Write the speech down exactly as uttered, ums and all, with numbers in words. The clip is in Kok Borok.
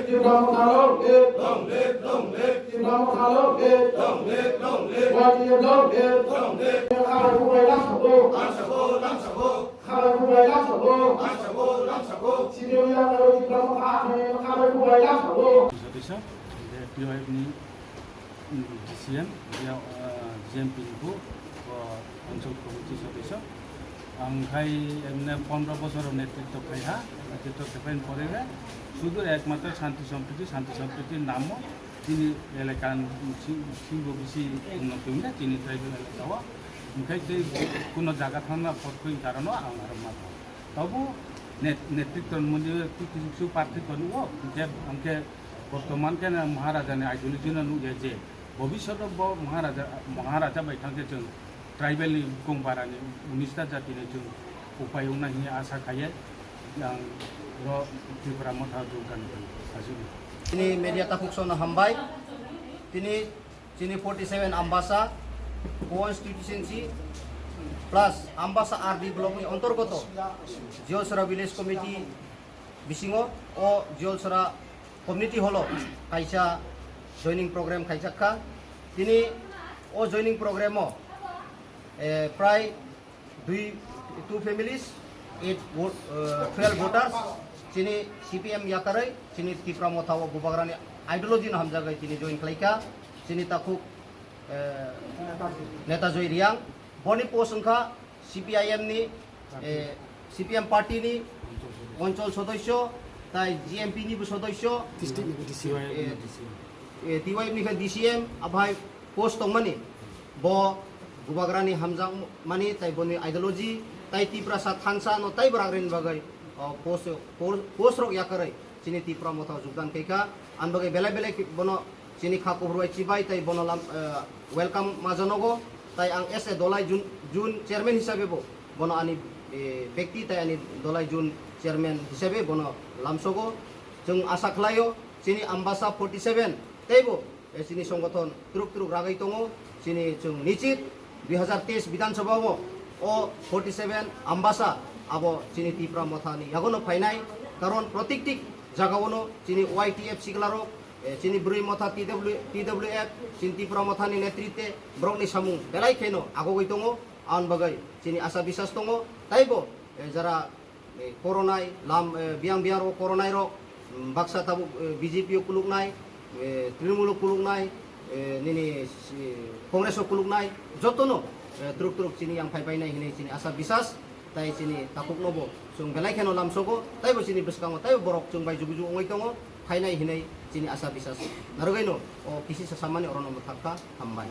Tipra Motha long live! Long live, long live! Tipra Motha long live! Long live, long live! Y T F long live! Long live! Khabai khubai lamsabo! Lamsabo, lamsabo! Khabai khubai lamsabo! Lamsabo, lamsabo! Sibirya karo Tipra Motha khabai khubai lamsabo! Sodisya, P Y F ni D C M, ya, ah, G M P ni bo, bo Anchal Committee Sodisya. Ang khai emne pondro bosor netritw khai ha, netritw khai phaini pore he, sudu ekmatro Shanti Sampriti, Shanti Sampriti namo, chini elaka sing-, singo bisi unnoti wngya, chini tribal elaka o. Hingkhai tei kuno jaga thangna phot khe karono ang aro ma tong. Tobo net-, netritw moni tu kisu party toni o, hingkhe, hingkhe bortoman khe Maharaja ni ideology no nukya je, bobishoto bo Maharaja, Maharaja bai thangkhe chwng tribal ni bukung bara ni unis ta jati ni chwng upai wngna hini asa khaiye ang ro Tipra Motha jogdan khaijak. Tini media takhuk sono hambai. Tini chini forty seven Ambasa constituency plus Ambasa R D block ni antorgoto Jiolsora village committee bisingo o Jiolsora community hall o kaisa joining program khaijak kha. Tini o joining program o, eh, prai dui, two families, eight vo-, eh, twelve voters, chini C P M yakarwi, chini Tipra Motha o Bubagrani ideology no hamjagwi tini join khlaikha, chini takhuk, eh, Neta Joy Riang, boni post wngkha C P I M ni, eh, C P M party ni Anchal Sodosyo, tai G M P ni bo Sodosyo, District ni D C M. Eh, eh, T Y F ni khe D C M, aphai post tongmani, bo Bubagrani hamjakmani, tai boni ideology, tai Tiprasa thansa no tai bwragrini bagwi, o, post, post, post rok yakarwi chini Tipra Motha o jogdan khaikha. Ang bagwi belai belai khe bono chini kha kuphur bai chibai tai bono lam, eh, welcome majanogo. Tai ang as a Dolai Jun, Jun chairman hisabe bo bono ani, eh, bekti tai ani Dolai Jun chairman hisabe bono lamsogo. Chwng asa khlaio chini Ambasa forty seven teibo, eh, chini songothon truk truk ragwi tongo. Chini chwng nichit dui hazar teis Bidhan Sabha o, o forty seven Ambasa abo chini Tipra Motha ni yagono phainai, karon protikti jaga ono chini Y T F sikla rok, eh, chini Bwrwi Motha T W, T W F, chini Tipra Motha ni netritwe borok ni samung belai kheno agogwi tongo, aboni bagwi chini asa bisas tongo, taibo, eh, jara eh, koronai, lam, eh, biyang biyang rok koronai rok, mm, baksa tabuk, eh, B J P o kuluknai, eh, Trinamool o kuluknai, eh, nini, eh, Congress o kuluknai, jotono, eh, truk truk chini yang phai painai hinwi chini asa bisas, tai chini takhukno bo chwng belai kheno lamsogo, taibo chini bwskango taibo borok chwng bai jugu jugu wngwi tongo, phainai hinwi chini asa bisas narwgwino o kisisa sammani orono mwthakha, hambai.